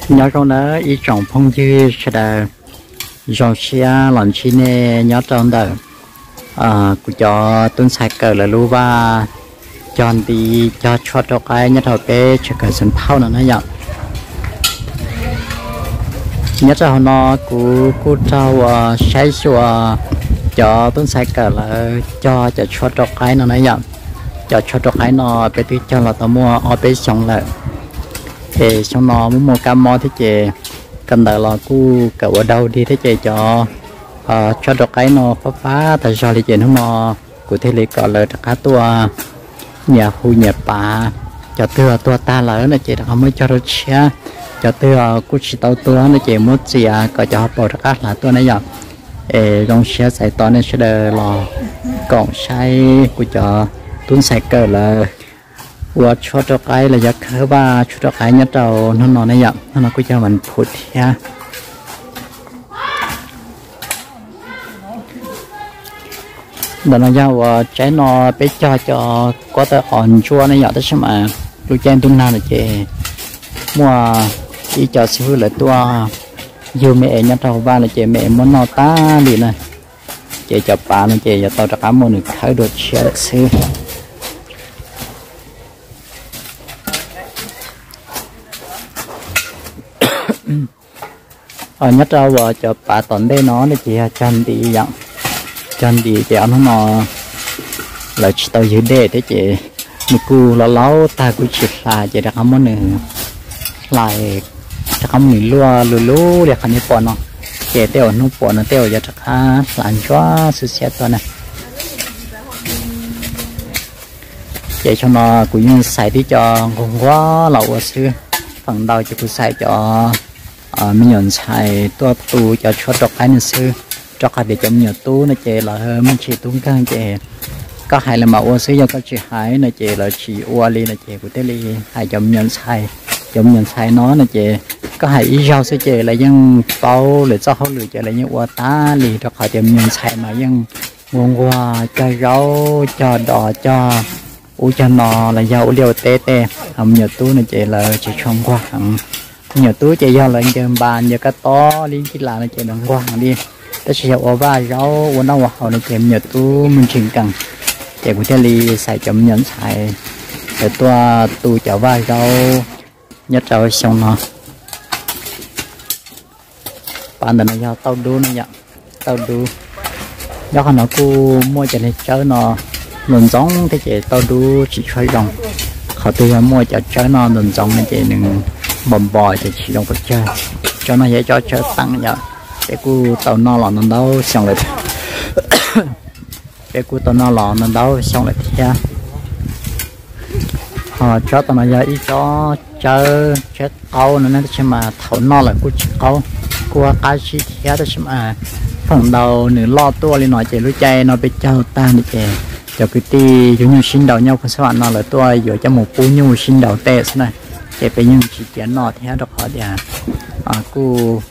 Nyob zoo nawb ib tsoom phooj ywg sawv daws, zoo siab los ntsib nej nyob rau ntawm kuv cov tub ntxhais kawm lawv lub vaj cog nti cog tshuaj rau qaib nyob rau peb tsev kawm Xeev Phauj no na yom. Nyob rau hauv no kuv kuj raug uas saib xyuas cov tub ntxhais kawm lawv cog cov tshuaj rau qaib no na yom. Cov tshuaj rau qaib no peb twb cog los tau muaj ob peb xyoos lawm, es xyoo no muaj muaj kab mob thiab ces kawm ntawv los kuj kawm ua dau dig thiab ces cov tshuaj rau qaib no fab fab tas zog li ces hnub no kuv thiaj li kom lawv rov qab tuaj nyias hu nyias pav. Cov twg tuag tag lawm no ces rov qab muab cog rau tshiab, cov twg kuj tsis tau tuag no ces muab txiav kom cov hauv paus rov qab hlav tuaj na yom. Es zoo siab txais tos nej sawv daws los koom saib kuv cov tub ntxhais kawm lawv ua tshuaj rau qaib los yog khawb vaj tshuaj rau qaib nyob rau hnub no ne yom. Hnub no kuj cog vas phuv thiab. Ntawm no yog uas tsaib no peb cog cov kuab taw qos ntsuab ne yom, tab sis mas lub caij ntuj nag no ces muaj ib co xib hwb lawv tuaj yug me es nyob rau hauv vaj no ces me es muab noj tag li na. Ces cov pav no ces yuav tau rov qab muab nws khawb dua tshiab lawm xwb. Nyob rau uas cov pav tom ntej no ne ces yog cog nti yom, cog nti ces ob hnub no lawv tsis tau ywg dej thiab ces nws kuj laus laus tag kuj tsis hlav ces rov qab muab nws hlais, rov qab muab nws luaj lug lug li qhov nej pom no, ces tej uas hnub puas no tej uas yuav rov qab hlav ntsuab xwb xiab tuaj na. Ces xyoo no kuv yeej xaiv tib co nquag nquag los ua xwb, feem ntau ces kuv xaiv cov me nyuam ntxhais tuaj tu cov tshuaj rau qaib no xwb, rau qhov tias cov me nyuam tub no ces lawv me ntsis tub nkeeg ces koj hais lawv mam ua xwb, yog koj tsis hais no ces lawv tsis ua li no ces kuv thiaj li hais cov me nyuam ntxhais. Cov me nyuam ntxhais no no ces koj hais ib zaug xwb ces lawv yeej paub lawv txoj hauj lwm ces lawv yeej ua tag li, rau qhov tias me nyuam ntxhais mas yeej nquag nquag cog zaub cog dos cog ub cog no los yog ua liaj ua teb tej, ho me nyuam tub no ces lawv tsis tshua nquag heev. Me nyuam tub ces yog lawv ncaws npas ncaws kab tob li nkij las no ces lawv nquag heev li, tab sis yog ua vaj zaub ua noj ua haus no ces me nyuam tub me ntsis nkeeg. Ces kuv thiaj li xaiv cov me nyuam ntxhais lawv tuaj tu cov vaj zaub nyob rau xyoo no. Pav ntawm no yog tauj dub no yom, tauj dub. Nyob qhov no kuj muaj cov niag tsawb no ntxoov ntxoov thiab ces tauj dub tsis tshua zoo. Qhov twg yog muaj cov tsawb no ntxoov ntxoov no ces nws npos npos ces tsis zoo pes tsawg. Tsob no yog ib tsob tsawb teeb yom, peb kuj tau noj los ntau ntau xyoo lawm. Peb kuj tau noj los ntau ntau xyoo lawm thiab. Ho tsob tom no yog ib tsob tsawb, tsawb qaub no ne, tab sis mas thaum noj lawm kuj tsis qaub, kuj qab zib thiab, tab sis mas feem ntau nws loj tuaj li no ces lub caij no peb caug tag no ces cov kwv tij yug nyuj sib nraus nyob Phoos Xab Vam no lawv tuaj yuav coj mus pub nyuj sib nraus tej xwb na, ces peb yeej tsis cia noj thiab rau qhov tias kuj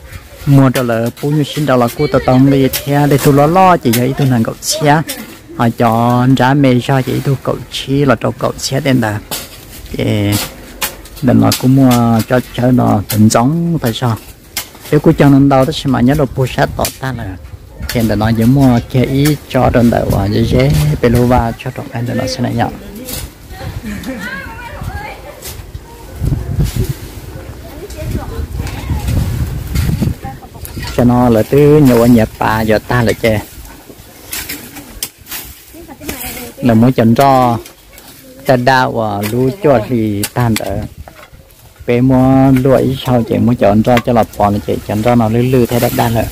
muag rau lawv pub nyuj sib nraus los kuj tau tau nqi thiab. Tej tug loj loj ces yog ib tug nees nkaum txhiab, ho cov nrab me zog ces ib tug kaum tsib los rau kaum txhiab tej ntawd. Ces ntawm no kuj muaj tsob tsawb no ntxoov ntxoov tas zog. Peb kuj cog ntau ntau tab sis mas nyob rau puag sab tom tag lawm. Ces ntawm no ces muaj kiag ib tsob rau ntawm uas ze ze peb lub vaj tshuaj rau qaib ntawm no xwb na yom. Tam no lawv twb nyias ua nyias pav yuav tag lawm ces lawv muab cov nroj daj daj uas lub cuaj hlis tag ntawd, peb muab luaj ib zaug ces muab cov nroj coj los pov no ces cov nroj no lwj lwj thiab daj daj lawm.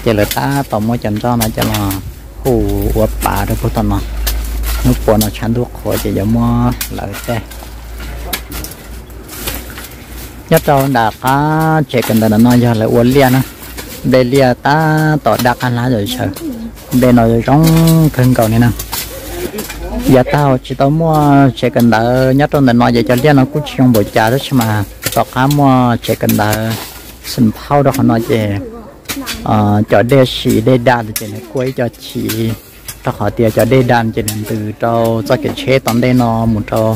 Ces lawv tab tom muab cov nroj no coj los hu ua pav rau puag tom no. Hnub puas no tshav ntuj qhuav ces yuav muab lawv tej. Nyob rau nram qab tsev kawm ntawv no yog lawv ua liaj na, nplej liaj tab tom daj qab hlab zom zaws. Nplej no zoo kawg nkaus li na. Yav tag tsis tau muaj tsev kawm ntawv nyob rau ntawm no ces cov liaj no kuj tsis zoo npaum cas tab sis mas tom qab muaj tsev kawm ntawv Xeem Phauj rau qhov no ces cov dej sim dej dam ces nws kuaj ib co chiv, rau qhov tias cov dej dam ces nws ntws rau txoj kev tsheb tom ntej no mus rau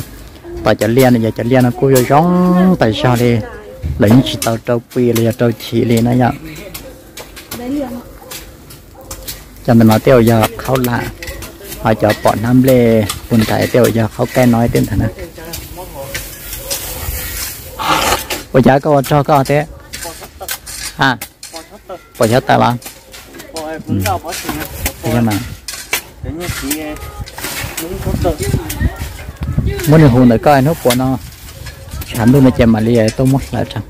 tom cov liaj no, yog cov liaj no kuj zoo zoo tas zog li. Lawv yeej tsis tau rau pis los yog rau chim li na yom. Cov ntawm no tej zaum yog khaub lam, ho cov pom hnab nplej puag nrad tej zaum yog khaub kaij no tej ntawd na. Ua cas koj ua rog koj thiab? Ha, pom xyov tawm los? Muab nws hu ntawm koj hnub puas no, tshav ntuj no ces mam li tuaj muab hlawv rau.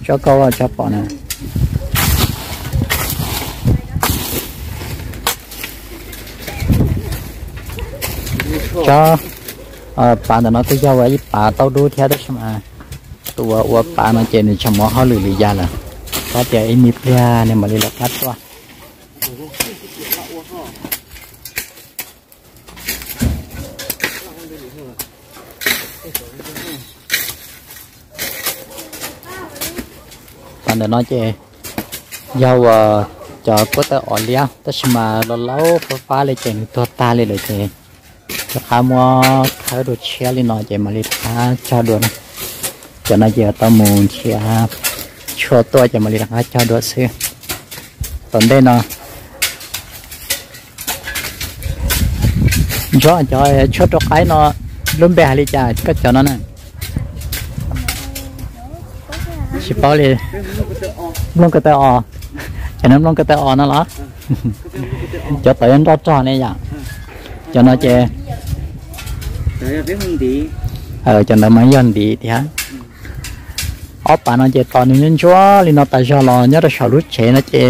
Tsob koj tsob pom na. Tsob pav ntawm no kuj yog ua ib pav taub dub thiab tab sis mas tus uas ua pav no ces nws tseem muaj hauj lwm li ya lawm, tab tias ib me pliag nws mam li lawv qab tuaj. Pav ntawm no ces yog uas cov kuab tawb os liab tab sis mas los laus fab fab li ces nws tuag tag li lawm ces rov qab muab khawb dua tshiab li no ces mam li rov qab cog dua na. Cov no ces tau mus nrhiav tshuaj tuaj ces mam li rov qab cog dua xwb. Tom ntej no Ntsuab, cov tshuaj rau qaib no lub npe hais li cas koj cov no na? Tsis paub li. Nplooj ko taw os. Cov no nplooj ko taw os no los? Cov tod yuav nroj rog ne yom. Cov no ces, cov ntawd mas yog ntiv thiab. Ob pav no ces tos nws ntsuab li no tas zog los nyob rau saum lub tsev no ces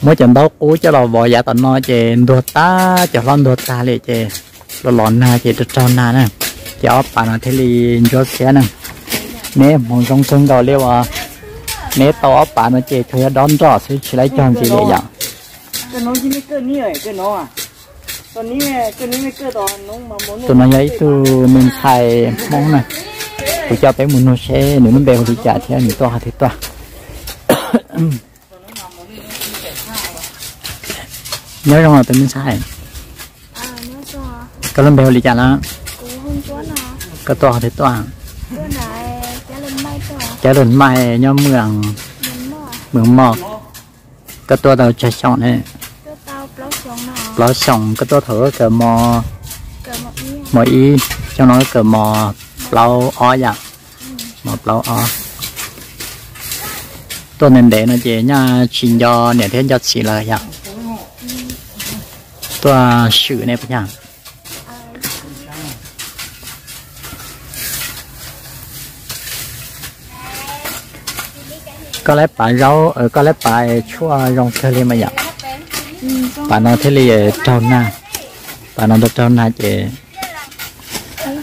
muab cov ntaub qub coj los vov yav tom no ces ntuag tag, cov hlob ntuag tag li ces los los nag ces rau raug nag na, ces ob pav no thiaj li ntsuab xiab na. Neb hmoov zoo kawg nkaus li uas neb tau ob pav no ces tsuas yog dob nroj xwb tsis laib cog ntxiv li yom. Tus no yog ib tug me ntxhais Hmoob na, kuv coj peb mus nug seb nws lub npe hu li cas thiab nws tuaj qhov twg tuaj. Nyob zoo os tus me ntxhais. Koj lub npe hu li cas na? Koj tuaj qhov twg tuaj? Cab lug mais nyob Mws Mos. Koj tuaj tau tsawg xyoo ne? Plaub xyoos. Koj tuaj thaum kawg mos, mos ib, xyoo no kawg mos plaub ob yom? Mos plaub ob. Tuaj ntev ntev no ces nyaj tsis nco niam thiab nco txiv lawm yom? Tuaj swm ne puas yog? Koj laib pav zaub, koj laib pav tshuaj zoo kawg li mas yom. Pav no thiaj li raug nag, pav no raug nag ces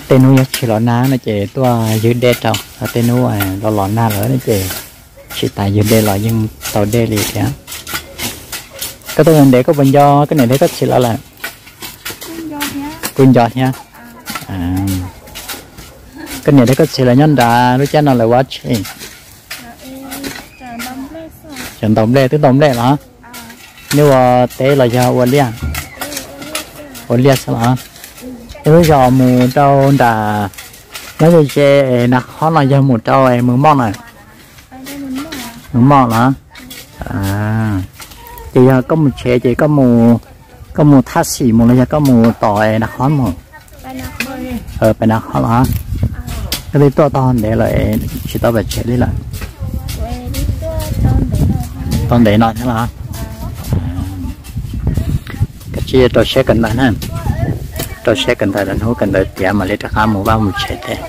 tej hnub yog tsis los nag no ces tuaj ywg dej rau, tej hnub los los nag lawm ces tsis tas ywg dej los yeej tau dej li thiab. Koj tuaj ntev koj puas nco koj niam thiab koj txiv lawv lawm? Kuj nco thiab. Koj niam thiab koj txiv lawv nyob nrad lub caij no lawv ua dab tsi? Cov ntaus nplej, twb ntaus nplej los? Nej ua teb los yog ua liaj? Ua liaj xwb los? Tej lub zos mus rau nram, nyob ze ze Nas Khob no yog mus rau Mws Moj na? Mws Moj los? Ces yog koj mus tsev ces koj mus thaj xim mus los yog koj mus tom Nas Khob mus? Pem Nas Khob los? Koj twb tuaj tau ntev lawm, tsis tau pem tsev li lawm? Tau ntev no thiab los? Koj cia rau siab kawm ntawv na, rau siab kawm ntawv, lwm hnub kawm ntawv tiav mam li rov qab mus vaj mus tsev thiab.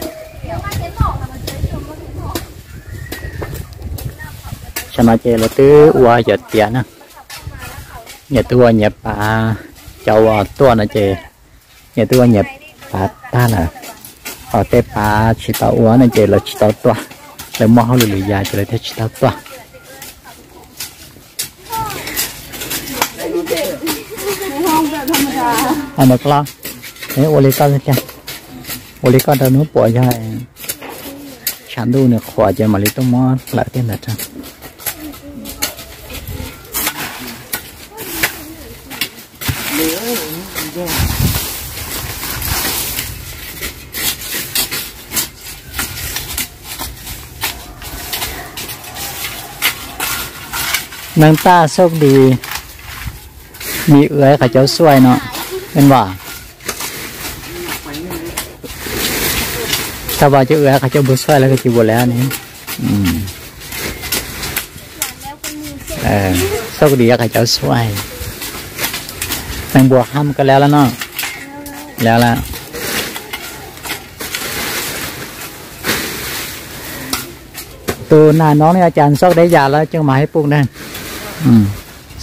Tam no ces lawv twb ua yawm tiav na, nyias twb ua nyias pav, cov uas tuaj no ces nyias twb ua nyias pav tag lawm, ho tej pav tsis tau ua no ces lawv tsis tau tuaj, lawv muaj hauj lwm lwm yam ces lawv thiaj tsis tau tuaj. Ua li koj, ua li koj rau hnub puas yog tshav ntuj nws qhuav ces mam li tuaj muab hlawv tej ntawd rau. Neeg taj xoj di, mi ua qhov cau xuaij no, en va, tau va cov ua qhov cau npua xuaij lawm ko ci npua lawm ne. Xoj di qhov cau xuaij, neeg npua ham ko lawm lawm no, lawm lawm. Tus nas no ne, cas xoj deb yas lawm coj mas hais pum ne.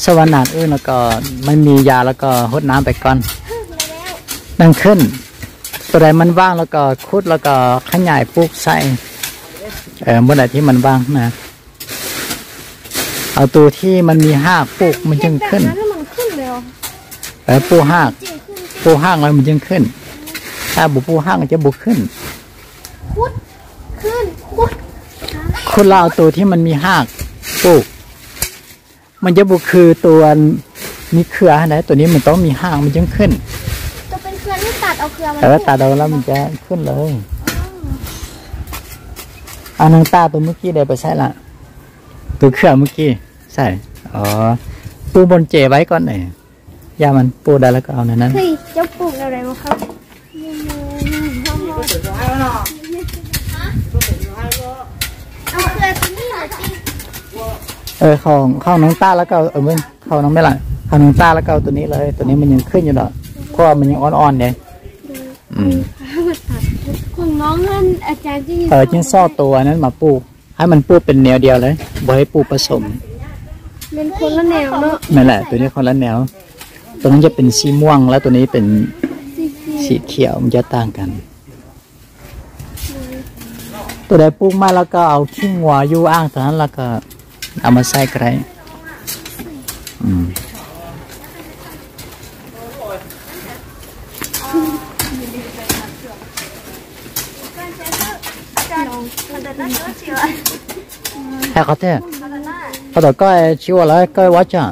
Xoj va nas wb no ko, maj mis yas los ko hub nab pem ko, neeg khwj. Tus dais maj vaaj los ko khuj los ko qhab nyais pum saib, npua dais thib maj vaaj na. Au tus thib maj mis haj pum mas yeej khwj. Pum haj, pum haj los mas yeej khwj. Tab pum pum haj ces pum khwj. Khuj los au tus thib maj mis haj pum. Mas cov pum khwj tus, mis khwj ntawd tus ni mas tau mis haj mas yeej khwj. Tab tas los mas cov khwj lawm. Neeg taj tus mub kib dais pab saib lawm, tus khwj mub kib saib. Pum npua ces vaib ko ne, yaj mas pum dais los ko na. Qhov neeg taj los ko, qhov neeg taj los ko tus ni lawm, tus ni mas yeej khwj yus lawm, kuj mas yeej ob ob ne. Yeej xoj tus na mas pum, hab mas pum pem neu dias lawm, npua hab pum pab xom. Me lam tus ni qhov lab neu, tus ni ces pem xi muaj lawm, tus ni pem xim khiav mus cov tag kas. Tus dais pum mas los ko au khib nquas yub aj tag los ko, au mas saib ko dais. Hais qhov tiag, qhov tom koj tsis ua lawm koj ua tso,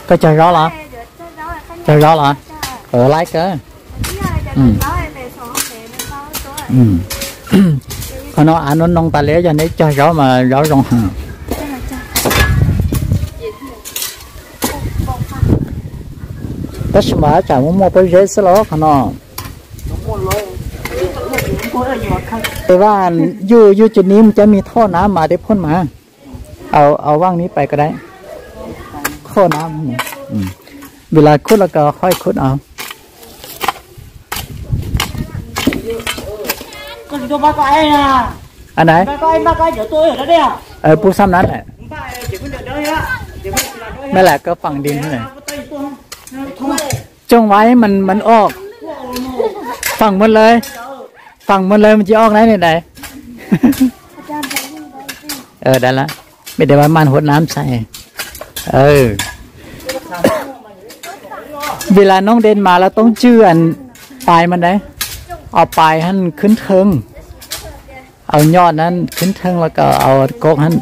koj cog zaub los? Cog zaub los? Laib kawg. Qhov no av no noo tas li, yog neb cog zaub mas zaub zoo heev. Tab sis mas tsam muaj muaj pob zeb xwb los qhov no. Es vaj, yuj yuj tsis ni mus cov me thoj na mas tej phooj mas, au vaj ni pais ko dais, thoj na, vim los khuj los ko qhov khuj no. Pub xab nab lawm. Mej lam koj faam di. Coo vais mas, mas o, faam muaj lawv, faam muaj lawv mas tsis o na ne dais. Dais lawm, mej dais mas huv nab xais. Vim las noob Dej mas lawv toob tswj pais mas dais, o pais hab khwb rheeb, au nyob na khwb rheeb los ko au kob hab.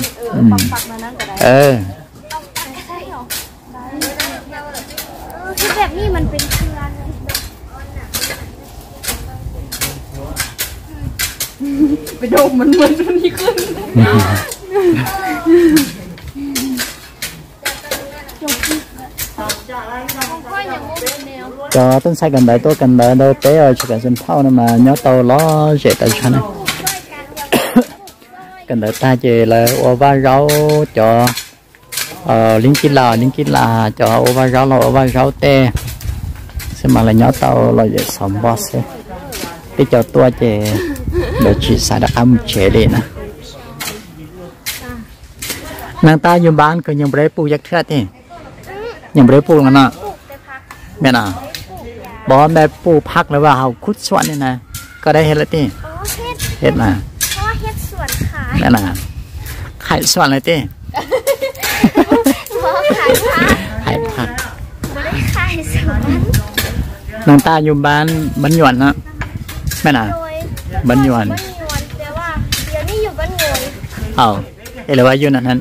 Cov tub ntxhais kawm ntawv tuaj kawm ntawv ntau peb tsis kawm xeem phauj no mas nyob tau lom zem tas zog na. Kawm ntawv tag ces lawv ua vaj zaub, cov leej kib las, leej kib las, cov ua vaj zaub los ua vaj zaub tej xwb mas lawv nyob tau lom zem xov npog xwb. Tej cov tuaj ces lawv tsis xav rov qab mus tsev li na. Neeg tab yug npab kws nyuam nplej puj yaj thwj tij, nyuam nplej puj no. Mej no, pov mej puj phaj lawm vas haus khuj xuam ni na, koj dab hiab lawm tij? Hiab na. Mej na, qhaim xuam lawm tij? Qhaim phaj. Neeg tab yug npab, npab nyuam no. Mej na, npab nyuam. Au, es lawv vas yug no na.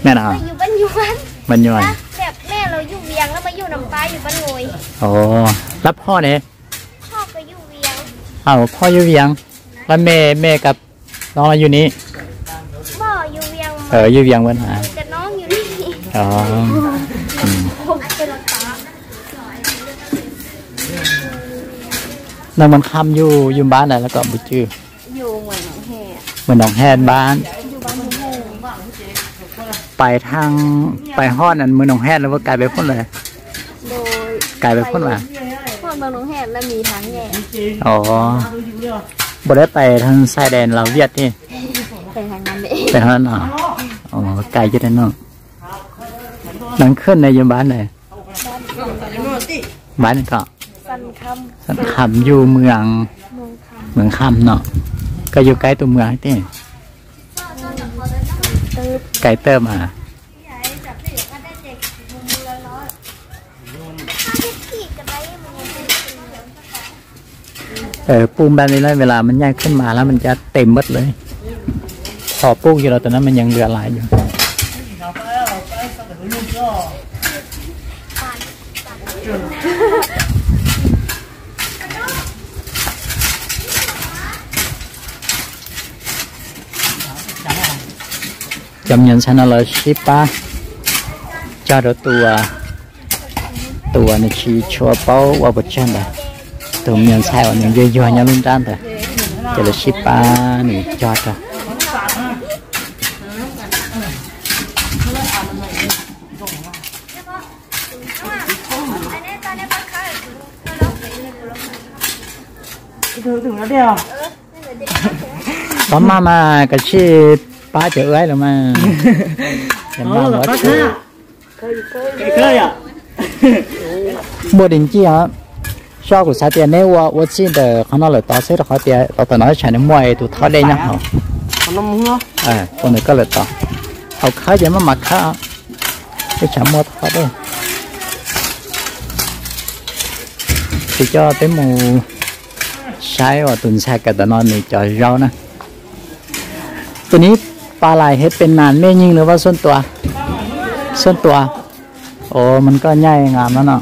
Mej na, npab nyuam. Lab phoj ne? Au, phoj yug Vias. Lab mej, mej koj No yus ni, yus Vias na. Nws mus kham yus, yus npab ntawd los kom mus cwj, mus noog hej npab. Pais thaaj, pais hoj na mus noog hej los kais pais phoob lawm, kais pais phoob lawm. Npaum li pais thaaj xais des los viaj thiab, pais hoj no, kais cov no. Nws khwj ne yus npab ntawd, npab ko, kham yus mus, mus kham no, koj yus kais tus mus thiab, kais tawm mas. Pub npab li lawm, ua li mas nyaij khwb mas lawm mas cab tes npawb lawm. Qhov pub yus los tam no mas yeej lwm lais yus. Cov me nyuam ntxhais no lawv sib pab cog rau tus, tus uas nws tsis tshua paub ua puas tsawg ntawd. Tus me nyuam ntxhais uas nws yuag yuag nyob lub nrab ntawd, ces lawv sib pab nws cog rau. Pab maj mas kav tsij pab cov wb los mas. Muaj di ncij os. Soj kuv xav tias neb ua ua txij ntawm qhov no lawm tod xwb rau qhov tias los tom no ib tsam nws muaj tus thob dej nyob hauv. Ua ntawm koj lawm tod. Thaum khawb ces maj mam khawb, ib tsam muaj thob dej. Ces coj peb mus saib uas tus ntxhais kawm tom no nws cov zaub na. Tus nib pas lais hej pes nas mej nyeeg nws vaj xuj tua, xuj tua. Ua mas koj nyaij nqa no no.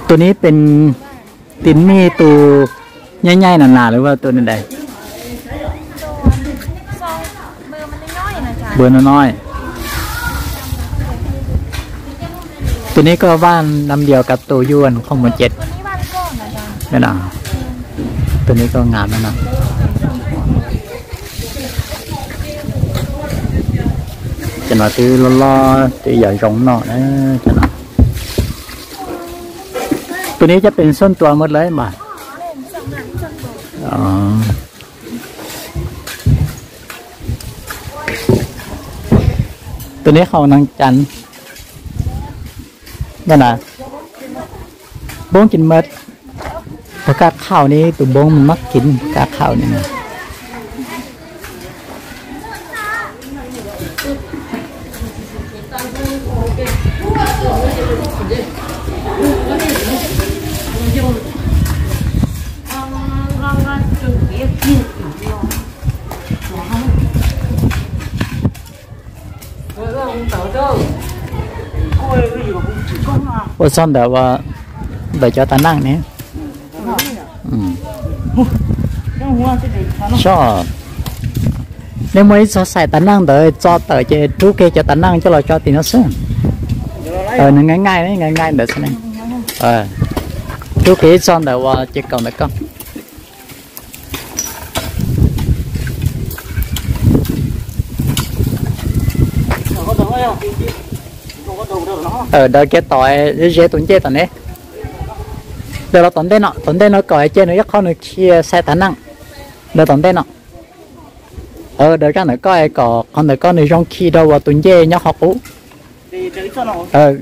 Tus nib pes, tus nib tus nyaij nyaij nas nas lawm tus nib dais. Bua no no. Tus nib koj vaj năm điều cặp tus du hành không một chín. Tus nib koj nqa no no. Cov no twb loj loj twb yog zoo noj na, cov no. Tus nib cov pes xuj tua maj lawm mas. Tus nib haus neeg cas. Nyob na, bốn chín mật. Tus kab khaum ni, tus bốn mật kín, kab khaum ni. Ua txog ntawm, ntawm cov tas neej ne. Soj, nej muaj ib txog xais tas neej ntawd tso tawm ces rub kiag cov tas neej coj los tso tim no xwb. Nws nqaij nqaij nqaij nqaij ntawd xwb ne. Rub kiag ib txog ntawm uas ces kaum ntawm koj. Daws kiag tom ze tus ncej tom ne. Daws los tom ntej no, tom ntej no kom cia nws ib qho nws khi xais tas neej. Daws tom ntej no. Daws rau ntawm koj kom qhov ntawm koj nws zoo khi rau uas tus ncej nyob qhov qub.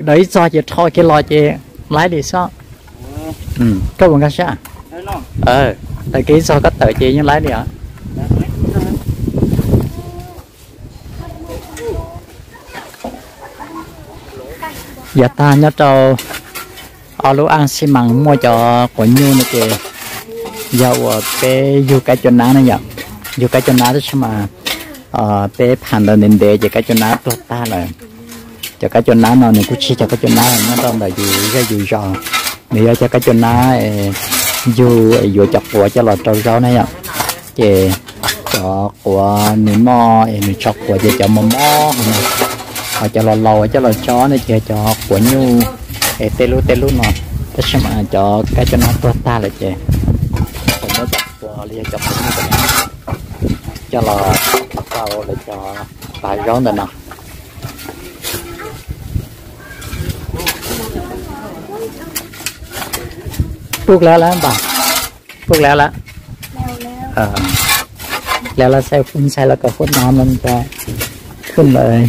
Daws ib txog ces rho kiag los ces laib li xwb. Koj puas nkag siab? Daws kiag ib txog koj tawm ces yeej laib li os. Yav tag nyob rau ob lub aj xi mas muaj cov quav nyuj no ces yog uas peb yug kab cua nab ne yom. Yug kab cua nab tab sis mas peb pham ntawd ntev ntev ces kab cua nab tuag tag lawm. Cov kab cua nab no nws kuj tsis cov kab cua nab nyob rau ntawm yus zej yus zos, nws yog cov kab cua nab yug yuav cov quav coj los rau zaub na yom. Ces cov quav nws noj es nws tso quav ces cov mos mos no, ho cov laus laus coj los tso no ces cov quav nyuj es tej lub tej lub no. Tab sis mas cov kab coj no tuag tag lawm ces kuv muab cov quav li yog cov quav nyuj coj los rau lawv cov pav zaub ntawm no. Pub lawm lawm npam, pub lawm lawm. Lawm lawm, xav ntshai los kom huab no no rau khwb lawm.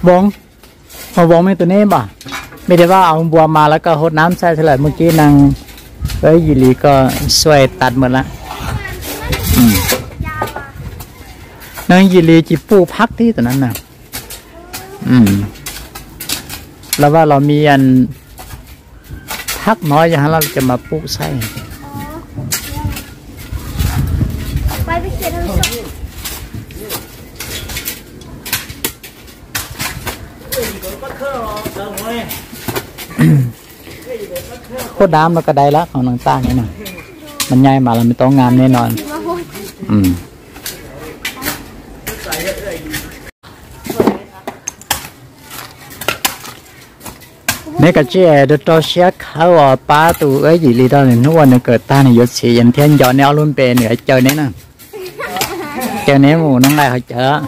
Voos, ho Voos mej tus neb npam, mej tias vaj au npua mas lawv koj hauv nab xaij xwb lawm, muaj kib neeg ib yim li koj xuaij tas mus lawm. Neeg yim li tsis pum phab tib tus na. Los vaj los mi phab no yog hab los cov mas pum xaij. Huab dab no koj dai lawm qhov neeg tag ne na, mas nyai mas los me tau ngam ne no. Neb kav tsij rau rau siab khawb os, pab tus ib yim li rau nws hnub uas nws kawm tag nws yuav txiv yees thiab nco neb ob lub npe nws caw neb na. Caw neb mus noj nqaij hauv cawv.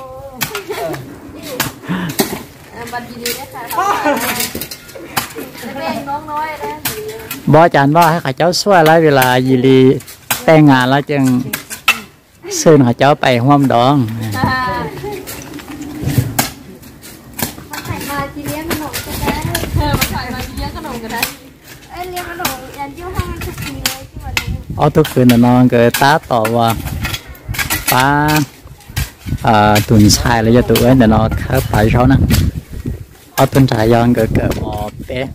Npoj cas npoj hais qhov caub xuaj lawm vim los yim li tej ngas lawm ces xwb qhov caub pais huam dov. Ob tug kwv ntawm no nkawd tab tom ua pab tus ntxhais los yog tus ub ntawm no khawb pav zaub na. Ob tug nrad yog nkawd kawm mos peb,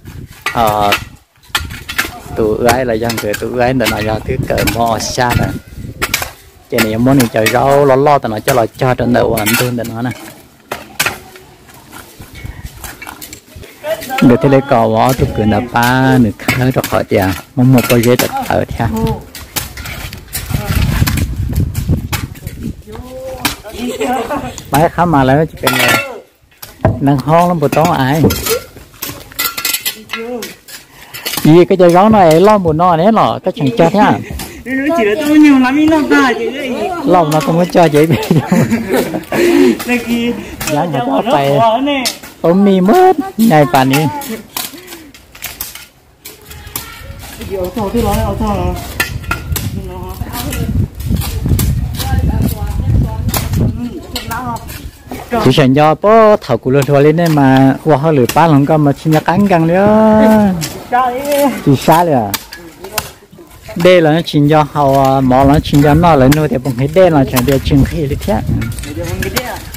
tus ub los yog nkawd tus ub ntawm no yog twb kawm mos xya lawm. Ces nws yuav muab nws cov zaub loj loj tam no coj los cog rau ntawm uas ntug ntawm no na. Nkawd thiaj li kom uas ob tug kwv ntawd pab nws khawb rau qhov tias muaj muaj pob zeb tawv tawv thiab. Pab ib qhab mas lawv tsis pes neeg hoob lub npus toob ais. Yim koj cov zaub no es loj npaum no ne los koj tseem cog thiab. Loj no koj muab cog ces yav nkawd coj pais ua mij muab nyai pas ni. Tsis xam nco puag thaum kuv hluas hluas li nej mas ua hauj lwm pab hluas nkauj mas tsis nco qab nkees li. Tsis sab li. Dej los tsis nco haus, mov los tsis nco noj, lawv nug tias puas nqhis dej los tseem tias tsis nqhis li thiab.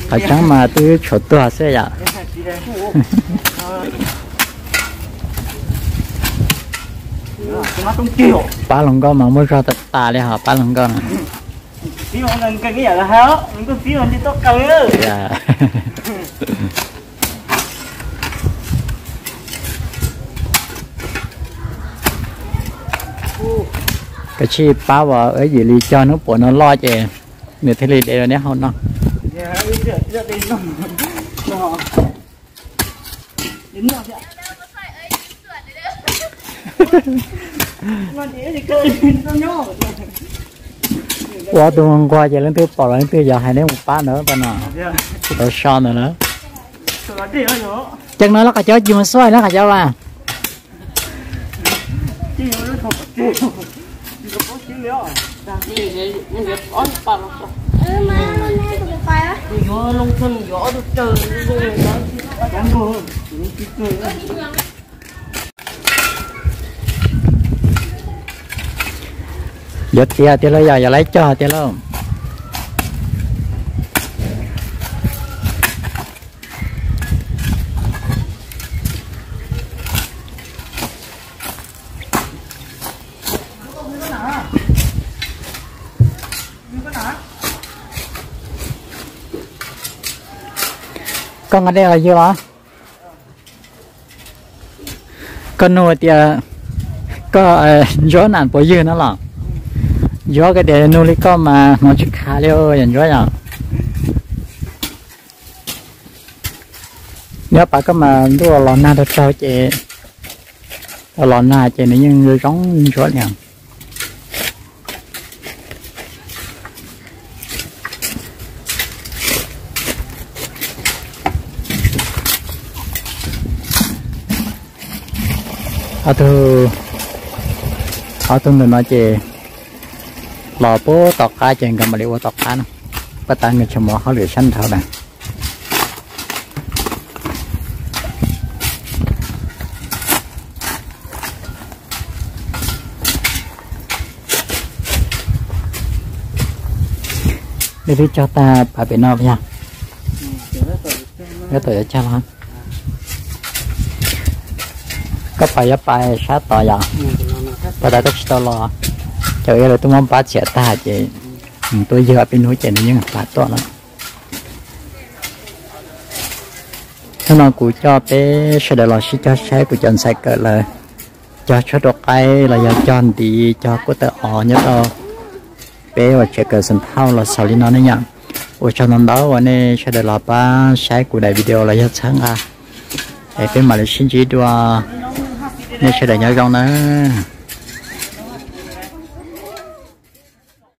Qhov tseeb mas twb tshuav tuag xwb yom. Pab hluas nkauj mas muaj zog tas tas li hos pab hluas nkauj no. Koj tsis pab uas ib yim li cog hnub puav no loj ces nws thiaj li de rau neb haus no. Ua tus nquag ces leej twg pom los leej twg yuav hais neb mus pab ntawd no. Tsis tau so ntawd na. Ces no los qhov cov cim mus xuaj na qhov cov vas. Yuav tiav tiag lauj, yog yuav laib cog tiag lauj. Koj nqa dej los ywg los? Koj nug tias koj ntsuab nam puas ywg no los? Ntsuab, koj tias nug li koj mas hnov tsis khav li yom Ntsuab yom. Nyob pas koj mas ntuj los nag rau raug ces, los nag ces nws yeej zoo Ntsuab li. Ob tug ntawm no ces los puag tom qab ces nkawd mam li ua tom qab no. Paj tas nkawd tseem mus hauj lwm sab nraud na. Nej twb cog tag pas pem no yog? Nyob tom yuav cog los? Koj pas yuav pas sab tod yom? Pas tas koj tsis tau los, cov ib lawv twb muab npab txiav tag ces tuaj ywg ob peb hnub ces nws yeej pas tuaj lawm. Hnub no kuv coj peb sawv daws los sib cog saib kuv cov ntxhais kawm lawv cog tshuaj rau qaib los yog cog ntiv cog kuj tawm os nyob rau peb uas tsev kawm Xeem Thauj los xaus li no ne yom. Ua tsaug ntau ntau uas nej sawv daws los pab saib kuv daim video los yog txhawb nqa. Es peb mam li sib ntsib dua, nej sawv daws nyob zoo nawb.